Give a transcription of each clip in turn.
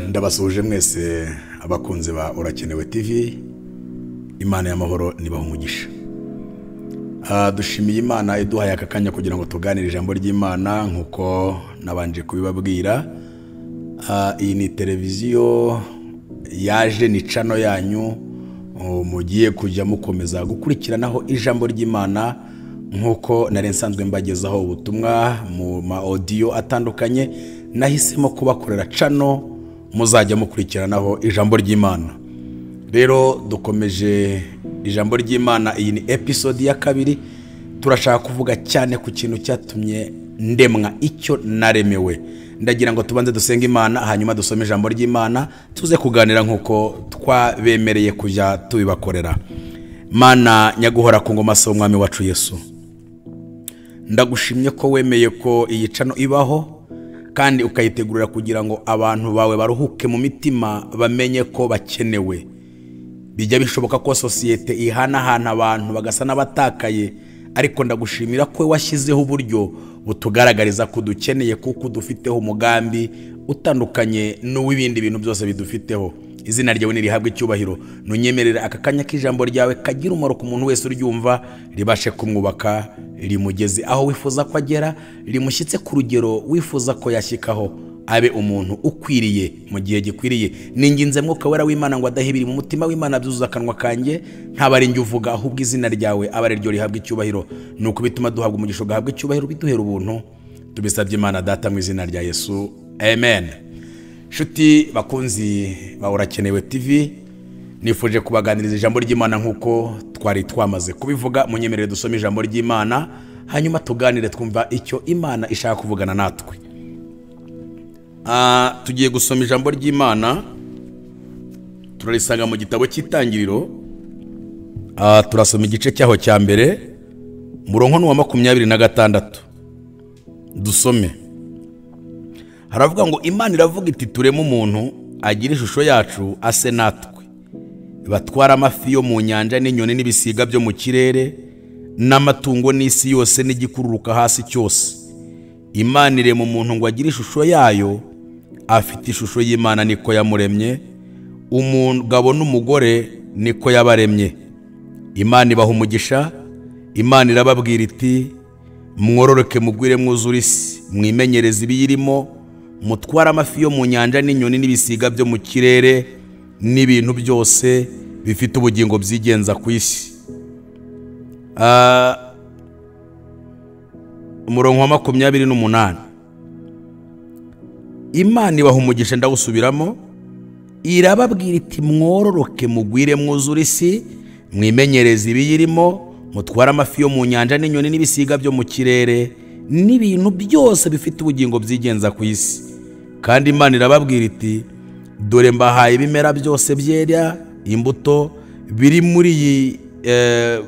Ndabasuhuje mwese abakunzi ba Urakenewe TV. Imana y'amahoro nibaha umugisha. Dushimiye Imana iduhaye aka kanya kugira ngo tuganire ijambo ry'Imana nkuko nabanje kubibabwira. Iyi ni televiziyo yaje ni channel yanyu mugiye kujya mukomeza gukurikiranaho ijambo ry'Imana nkuko nari nsanzwe mbagezaho ubutumwa mu ma audio atandukanye. Nahisemo kubakorera channel muzajya mukurikiranaho ijambo ry'Imana. Rero dukomeje ijambo ry'Imana, iyi ni episode ya 2. Turashaka kuvuga cyane ku kintu cyatumye ndemwa, icyo naremewe. Ndagira ngo tubanze dusenge Imana, hanyuma dusome ijambo ry'Imana, tuze kuganira nkuko twabemereye kujya tubibakorera. Mana nyaguhora ku ngoma so Mwami wacu Yesu, ndagushimye ko wemeye ko iyi channel ibaho kandi ukayitegurira kugira ngo abantu bawe baruhuke mu mitima, bamenye ko bakenewe. Bijya bishoboka ko societe ihanahana abantu bagasa n'abatakaye, ariko ndagushimira ko washyizeho uburyo butugaragariza ko dukeneye, kuko dufiteho umugambi utandukanye n'uw'ibindi bintu byose bidufiteho. Izina ryawe nirihabwe icyubahiro. Nunyemerera aka kanya k'ijambo ryawe kagira umumaro ku muntu wese uryumva, ribashe kumwubaka, rimugeze aho wifuza ko agera, rimushyitse ku rugero wifuza ko yashyikaho, abe umuntu ukwiriye mu gihe gikwiriye. Ninginze Mwuka Wera w'Imana ngo adahibiri mu mutima w'Imana byuzuza akanwa kanjye, ntabari njye uvuga, ahubwo izina ryawe abe ari ryo rihabwa icyubahiro. Nuko bituma duhabwa umugisha ugahabwa icyubahiro, biduhera ubuntu. Tubisabye Imana Data mu izina rya Yesu, amen. Shuti bakunzi ba Urakenewe TV, nifuje kubaganiriza ijambo ry'Imana nkuko twari twamaze kubivuga. Munyemerere dusome ijambo ry'Imana, hanyuma tuganire twumva icyo Imana ishaka kuvugana natwe. Tugiye gusoma ijambo ry'Imana, turarisanga mu gitabo cy'Itangiriro. Turasoma igice cyaho cya mbere, murongo wa 26. Dusome. Haravuga ngo Imana iravuga iti tureme umuntu agira ishusho yacu, ase natwe, batwara amafi yo mu nyanja n'inyoni n'ibisiga byo mu kirere n'amatungo n'isi yose n'igikururuka hasi cyose. Imana irema umuntu ngo agire ishusho yayo, afite ishusho y'Imana niko yamuremye, umugabo n'umugore niko yabaremye. Imana ibaha umugisha. Imana irababwira iti mwororoke mugwire mwuzure isi, mwimenyereze ibiyirimo, mutwara amafi yo mu nyanja n'inyoni n'ibisiga byo mu kirere n'ibintu byose bifite ubugingo byigenza ku isi. Umurongo wa 28. Imana ibaha umugisha, ndawusubiramo, irababwira iti mwororoke mugwire mwuzure isi, mwimenyereze ibiyirimo, mutwara amafi yo mu nyanja n'inyoni n'ibisiga byo mu kirere n'ibintu byose bifite ubugingo byigenza ku isi. Kandi Imana irababwira iti dore mbahaye ibimera byose byera imbuto biri muri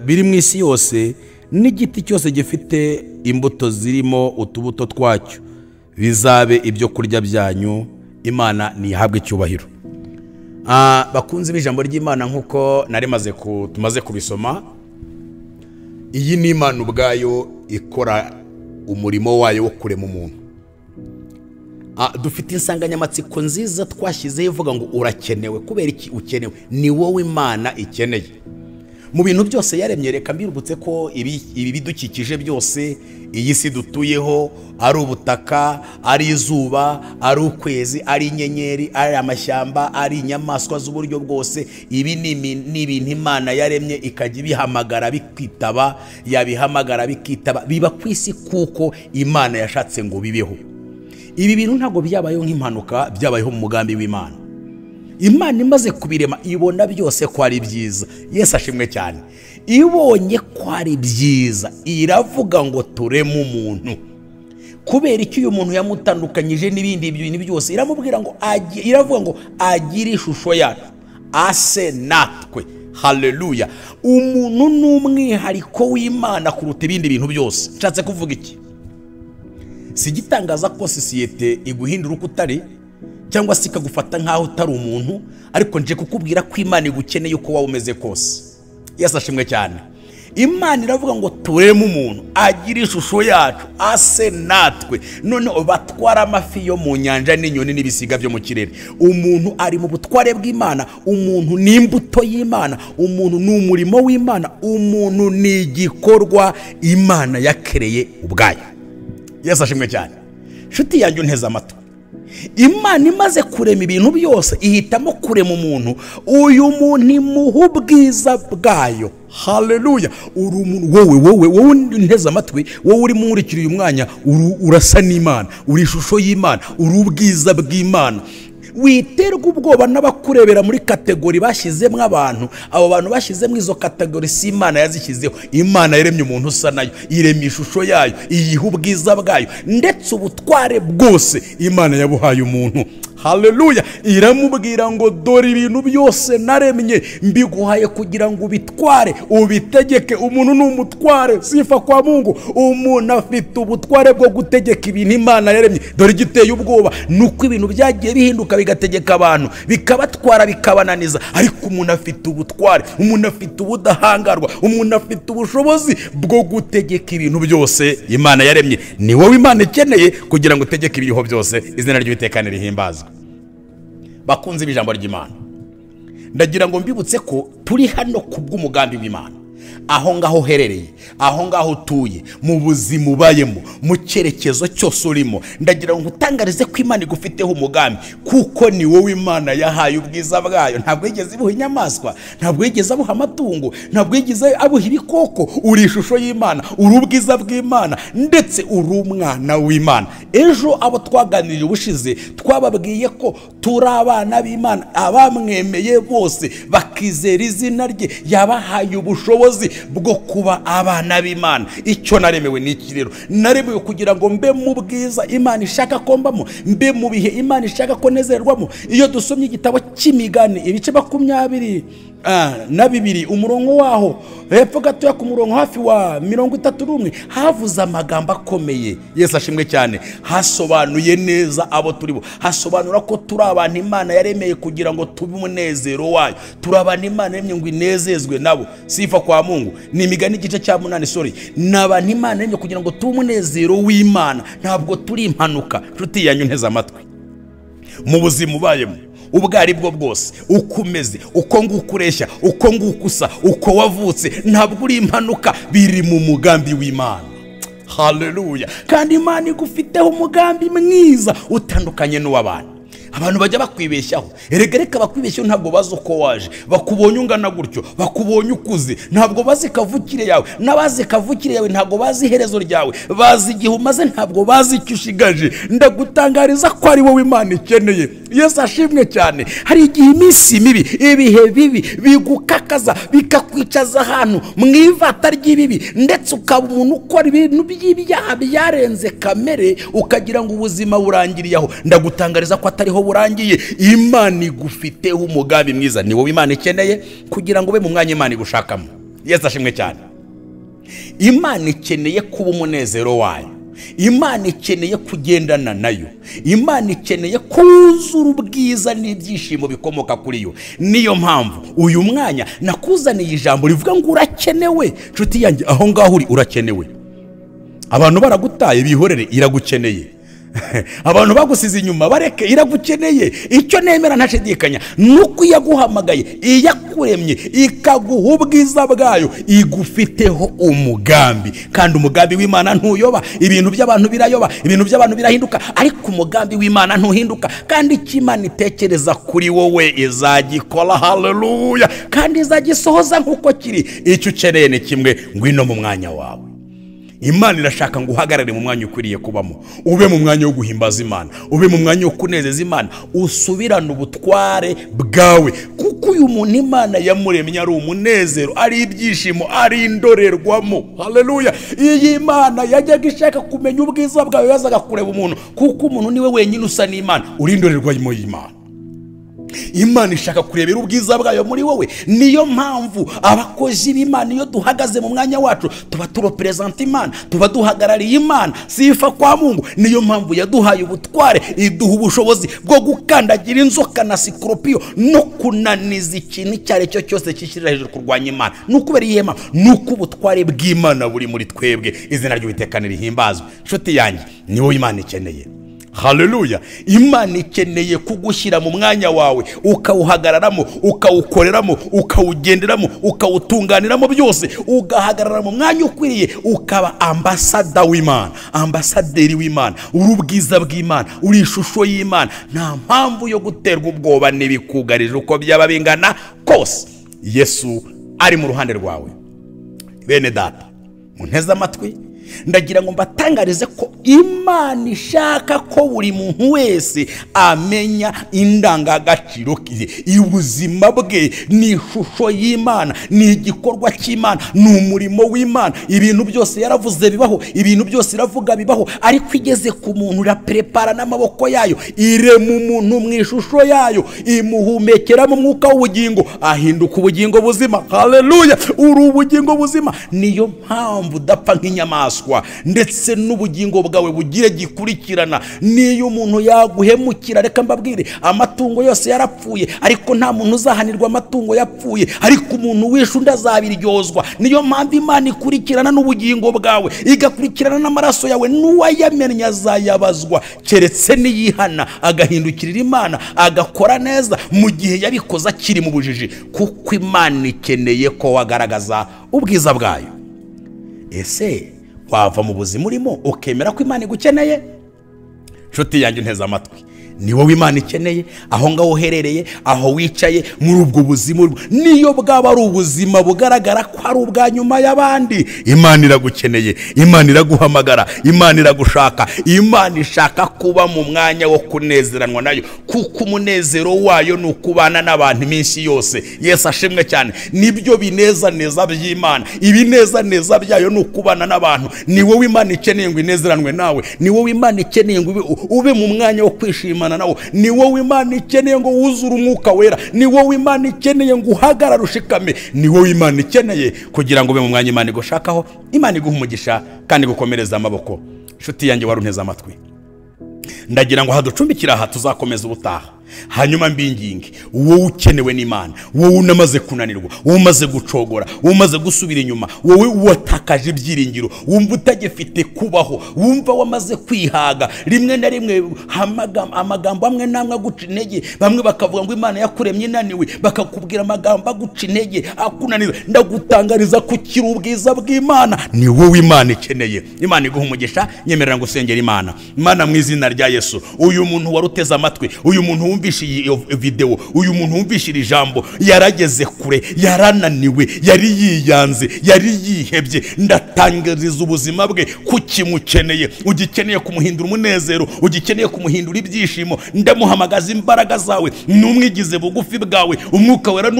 biri mu isi yose, n'igiti cyose gifite imbuto zirimo utubuto twacyo, bizabe ibyo kurya byanyu. Imana nihabwe icyubahiro. Bakunzi b'ijambo ry'Imana, nkuko nari maze tumaze kubisoma, iyi ni Imana ubwayo ikora umurimo wayo wo kurema umuntu. Dufite insanganyamatsiko nziza twashyizeho ivuga ngo urakenewe. Kubera iki ukenewe? Ni wowe Imana ikeneye. Mu bintu byose yaremye, reka mbirubutse ko ibi bidukikije byose, iyi si dutuyeho, ari ubutaka, ari izuba, ari ukwezi, ari inyenyeri, ari amashyamba, ari inyamaswa z'uburyo bwose, ibi ni ibintu Imana yaremye ikajya ibihamagara bikitaba, yabihamagara bikitaba, biba ku isi kuko Imana yashatse ngo bibeho. Ibi bintu ntabwo byabayeho nk'impanuka, byabayeho mu mugambi w'Imana. Imana imaze kubirema ibona byose ko ari byiza. Yesu ashimwe cyane. Ibonye ko ari byiza, iravuga ngo tureme umuntu. Kubera iki uyu muntu yamutandukanyije n'ibindi bintu byose? Iramubwira ngo iravuga ngo agire ishusho yacu, ase natwe. Haleluya. Umuntu n'umwihariko w'Imana kuruta ibindi bintu byose. Nshatse kuvuga iki? Si igitangaza ko sosiyete iguhindura uko utari, cyangwa se ikagufata nkaho utari umuntu, ariko nje kukubwira ko Imana igukeneye uko waba umeze kose. Yesu ashimwe cyane. Imana iravuga ngo tureme umuntu agira ishusho yacu ase natwe, none batwara amafi yo mu nyanja n'inyoni n'ibisiga byo mu kirere. Umuntu ari mu butware bw'Imana, umuntu ni imbuto y'Imana, umuntu ni umurimo w'Imana, umuntu ni igikorwa Imana yakereye ubwayo. Yesu ashimwe cyane. Nshuti yanjye unteze amatwi, Imana imaze kurema ibintu byose ihitamo kurema umuntu. Uyu muntu imuha ubwiza bwayo. Haleluya. Uri umuntu, wowe wowe unteze amatwi, wowe uri nkurikira uyu mwanya, urasa n'Imana, uri ishusho y'Imana, uri ubwiza bw'Imana. Witerwa ubwoba n'abakurebera muri kategori bashyizemo abantu. Abo bantu bashyizemo izo kategori si Imana yazishyizeho. Imana yaremye umuntu usa nayo, irema ishusho yayo, iyiha ubwiza bwayo, ndetse ubutware bwose Imana yabuhaye umuntu. Haleluya. Iramubwira ngo dore ibintu byose naremye mbiguhaye kugira ngo ubitware, ubitegeke. Umuntu ni umutware, sifa kwa Mungu. Umuntu afite ubutware bwo gutegeka ibintu Imana yaremye. Dore igiteye ubwoba nuko ibintu byagiye bihinduka bigategeka abantu, bikabatwara, bikabananiza, ariko umuntu afite ubutware, umuntu afite ubudahangarwa, umuntu afite ubushobozi bwo gutegeka ibintu byose Imana yaremye. Ni wowe Imana ikeneye kugira ngo utegeke ibiriho byose. Izina ry'Uwiteka nirihimbazwe. Bakunze ijambo ry'Imana, ndagira ngo mbibutse ko turi hano kubw'umugambi w'Imana. Aho ngaho uherereye, aho ngaho utuye, mu buzima ubayemo, mu cyerekezo cyose urimo, ndagira ngo utangarize ko Imana igufiteho umugambi, kuko ni wowe Imana yahaye ubwiza bwayo. Ntabwo yigeze ibuha inyamaswa, ntabwo yigeze abuha amatungo, ntabwo yigeze abuha ibikoko. Uri ishusho y'Imana, uri ubwiza bw'Imana, ndetse uri umwana w'Imana. Ejo abo twaganiriye ubushize twababwiye ko turi abana b'Imana, abamwemeye bose bakizera izina rye yabahaye ubushobozi bwo kuba abana b'Imana. Icyo naremewe ni iki rero? Naremewe kugira ngo mbe mu bwiza Imana ishaka ko mbamo, mbe mu bihe Imana ishaka ko nezerwamo. Iyo dusomye igitabo cy'Imigani ibice 22 umurongo waho hepfo gatoya ku murongo hafi wa 31 havuze amagambo akomeye. Yesu ashimwe cyane. Hasobanuye neza abo turibo, hasobanura ko turi abantu Imana yaremeye kugira ngo tube umunezero wayo, turi abantu Imana yaremye ngo inezezwe nabo. Sifa kwa Mungu. Ni Imigani igice cya 8, sorry. Ni abantu Imana yaremye kugira ngo tube umunezero w'Imana, ntabwo turi impanuka. Nshuti yanyu nteze amatwi, mu buzima ubayemo ubwo ari bwo bwose, uko umeze, uko ngukureshya, uko ngukusa, uko wavutse, ntabwo uri impanuka, biri mu mugambi w'Imana. Haleluya. Kandi Imana igufiteho umugambi mwiza utandukanye n'uw'abantu. Abantu bajya bakwibeshyaho. Erega reka bakwibeshyaho, ntabwo bazi uko waje, bakubonye ungana gutyo, bakubonye ukuze, ntabwo bazi kavukire yawe, n'abazi kavukire yawe ntabwo bazi iherezo ryawe, bazi igihe umaze, ntabwo bazi icyo ushigaje. Ndagutangariza ko ari wowe Imana ikeneye. Yesu ashimwe cyane. Hari igihe iminsi mibi, ibihe bibi bigukakaza, bikakwicaza ahantu mu ivata ry'ibibi, ndetse ukaba umuntu ukora ibintu by'ibyaha byarenze kamere, ukagira ngo ubuzima burangiriye aho. Ndagutangariza ko atariho burangiye. Imana igufiteho umugambi mwiza. Ni wowe Imana ikeneye kugira ngo ube mu mwanya Imana igushakamo. Yesu ashimwe cyane. Imana ikeneye kuba umunezero wayo, Imana ikeneye kugendana nayo, Imana ikeneye kuzura ubwiza n'ibyishimo bikomoka kuri yo. Niyo mpamvu uyu mwanya nakuzaniye ijambo rivuga ngo urakenewe. Nshuti yanjye, aho ngaho uri urakenewe. Abantu baragutaye, bihorere, iragukeneye. Abantu bagusize inyuma, bareke, iragukeneye. Icyo nemera ntashidikanya nuko iyaguhamagaye, iyakuremye, ikaguha ubwiza bwayo, igufiteho umugambi. Kandi umugambi w'Imana ntuyoba. Ibintu by'abantu birayoba, ibintu by'abantu birahinduka, ariko umugambi w'Imana ntuhinduka. Kandi icyo Imana itekereza kuri wowe izagikora. Haleluya. Kandi izagisohoza nkuko kiri. Icyo ukeneye ni kimwe, ngwino mu mwanya wawe. Imana irashaka ngo uhagarare mu mwanya ukwiriye kubamo, ube mu mwanya wo guhimbaza Imana, ube mu mwanya wo kunezeza Imana, usubirane ubutware bwawe. Kuko uyu muntu Imana yamuremye ari umunezero, ari ibyishimo, ari indorerwamo. Haleluya. Iyi Imana yajyaga ishaka kumenya ubwiza bwawe, yazaga kureba umuntu, kuko umuntu niwe wenyine usa n'Imana, uri indorerwamo y'Imana. Imana ishaka kurebera ubwiza bwayo muri wowe. Niyo mpamvu abakozi b'Imana iyo duhagaze mu mwanya wacu tuba turepresenta Imana, tuba duhagarariye Imana, sifa kwa Mungu. Niyo mpamvu yaduhaye ubutware, iduha ubushobozi bwo gukandagira inzoka na sikoropiyo no kunaniza ikintu icyo ari cyo cyose kishyirira hejuru kurwanya Imana. Nukubera ihema, nuko ubutware bw'Imana buri muri twebwe. Izina ry'Uwiteka nirihimbazwe. Nshuti yanjye, ni wowe Imana ikeneye. Haleluya. Imana ikeneye kugushyira mu mwanya wawe, ukawuhagararamo, ukawukoreramo, ukawugenderamo, ukawutunganiramo byose, ugahagarara mu mwanya ukwiriye, ukaba ambasada w'Imana, ambasaderi w'Imana, uri ubwiza bw'Imana, uri ishusho y'Imana. Nta mpamvu yo guterwa ubwoba n'ibikugarije uko byaba bingana kose. Yesu ari mu ruhande rwawe. Bene data, munteze amatwi, ndagira ngo mbatangarize ko Imana ishaka ko buri muntu wese amenya indangagaciro ke. Ubuzima bwe ni ishusho y'Imana, ni igikorwa cy'Imana, ni umurimo w'Imana. Ibintu byose yaravuze bibaho, ibintu byose iravuga bibaho, ariko igeze ku muntu iraprepara n'amaboko yayo, irema umuntu mu ishusho yayo, imuhumekera mu mwuka w'ubugingo, ahinduka ubugingo buzima. Haleluya, uri ubugingo buzima. Niyo mpamvu udapfa nk'inyamaswa, ndetse n'ubugingo bwawe bugire gikurikirana. Niyo umuntu yaguhemukira, reka mbabwire, amatungo yose yarapfuye, ariko nta muntu uzahanirwa amatungo yapfuye, ariko umuntu wishe undi azabiryozwa. Niyo mpamvu Imana ikurikirana n'ubugingo bwawe, igakurikirana n'amaraso yawe, n'uwayamennye azayabazwa, keretse niyihana agahindukirira Imana, agakora neza mu gihe yabikoze akiri mu bujiji, kuko Imana ikeneye ko wagaragaza ubwiza bwayo. Ese wava mu buzima urimo ukemera ko Imana igukeneye? Nshuti yanjye nteze amatwi, ni wowe Imana ikeneye. Aho ngaho uherereye, aho wicaye muri ubwo buzima, niyo bwaba ari ubuzima bugaragara ko ari ubwa nyuma y'abandi, Imana iragukeneye, Imana iraguhamagara, Imana iragushaka. Imana ishaka kuba mu mwanya wo kunezeranwa nayo, kuko umunezero wayo ni ukubana n'abantu iminsi yose. Yesu ashimwe cyane. Nibyo binezaneza by'Imana, ibinezaneza byayo ni ukubana n'abantu. Ni wowe Imana ikeneye ngo inezeranwe nawe, ni wowe Imana ikeneye ngo ube mu mwanya wo kwishima nawo, ni wowe Imana ikeneye ngo wuzure umwuka wera, ni wowe Imana ikeneye ngo uhagarare ushikame, ni wowe Imana ikeneye kugira ngo ube mu mwanya Imana igushakaho. Imana iguha umugisha kandi gukomereza amaboko. Nshuti yanjye wari unteze amatwi, ndagira ngo haducumbikira aha, tuzakomeza ubutaha. Hanyuma mbinginge, wowe ukenewe n'Imana, wowe unamaze kunanirwa, wowe umaze gucogora, wowe umaze gusubira inyuma, wowe watakaje ibyiringiro, wumva utagifite kubaho, wumva wamaze kwihaga, rimwe na rimwe amagambo amwe namwe aguca intege, bamwe bakavuga ngo Imana yakuremye inaniwe, bakakubwira amagambo aguca intege akunaniza. Ndagutangariza kukira ubwiza bw'Imana, ni wowe Imana ikeneye. Imana iguha umugisha. Nyemerera ngo usengere Imana. Imana mu izina rya Yesu, uyu muntu waruteze amatwi, uyu muntu wumvishe iyi video, uyu muntu wumvishe iri jambo, yarageze kure, yarananiwe, yari yiyanze, yari yihebye. Ndatangariza ubuzima bwe kukimukeneye, ugikeneye kumuhindura umunezero, ugikeneye kumuhindura ibyishimo. Ndamuhamagaza imbaraga zawe, numwigize bugufi bwawe, umwuka wera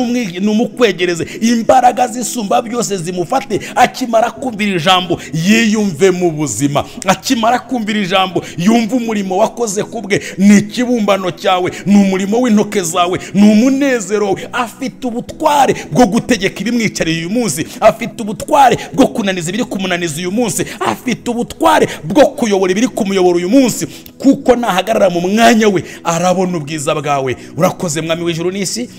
numukwegereze, imbaraga zisumba byose zimufate. Akimara kumvira ijambo yiyumve mu buzima, akimara kumvira ijambo yumve umurimo wakoze kubwe. Ni ikibumbano cyawe, ni umurimo w'intoke zawe, ni umunezero we. Afite ubutware bwo gutegeka ibimwicariye uyu munsi, afite ubutware bwo kunaniza ibiri kumunaniza uyu munsi, afite ubutware bwo kuyobora ibiri kumuyobora uyu munsi, kuko nahagarara mu mwanya we arabona ubwiza bwawe. Urakoze Mwami w'ijuru n'isi,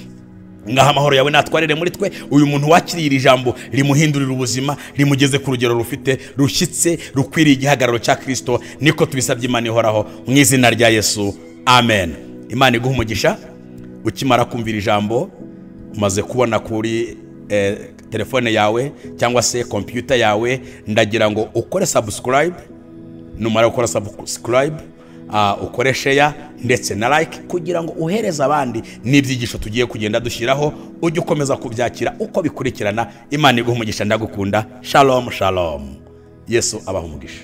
ngaha amahoro yawe natwarire muri twe. Uyu muntu wakiriye iri jambo rimuhindurira ubuzima, rimugeze ku rugero rufite rushyitse, rukwiriye igihagararo cya Kristo. Niko tubisabye Imana ihoraho mu izina rya Yesu, amen. Imana iguha umugisha. Ukimara kumvira ijambo, umaze kubona kuri telefone yawe cyangwa se computer yawe, ndagira ngo ukore subscribe. Numara gukora subscribe, ukore share ndetse na like, kugira ngo uhereze abandi n'ibyigisho tugiye kugenda dushyiraho, ujye ukomeza kubyakira uko bikurikirana. Imana iguha umugisha. Ndagukunda. Shalom shalom. Yesu abaha umugisha.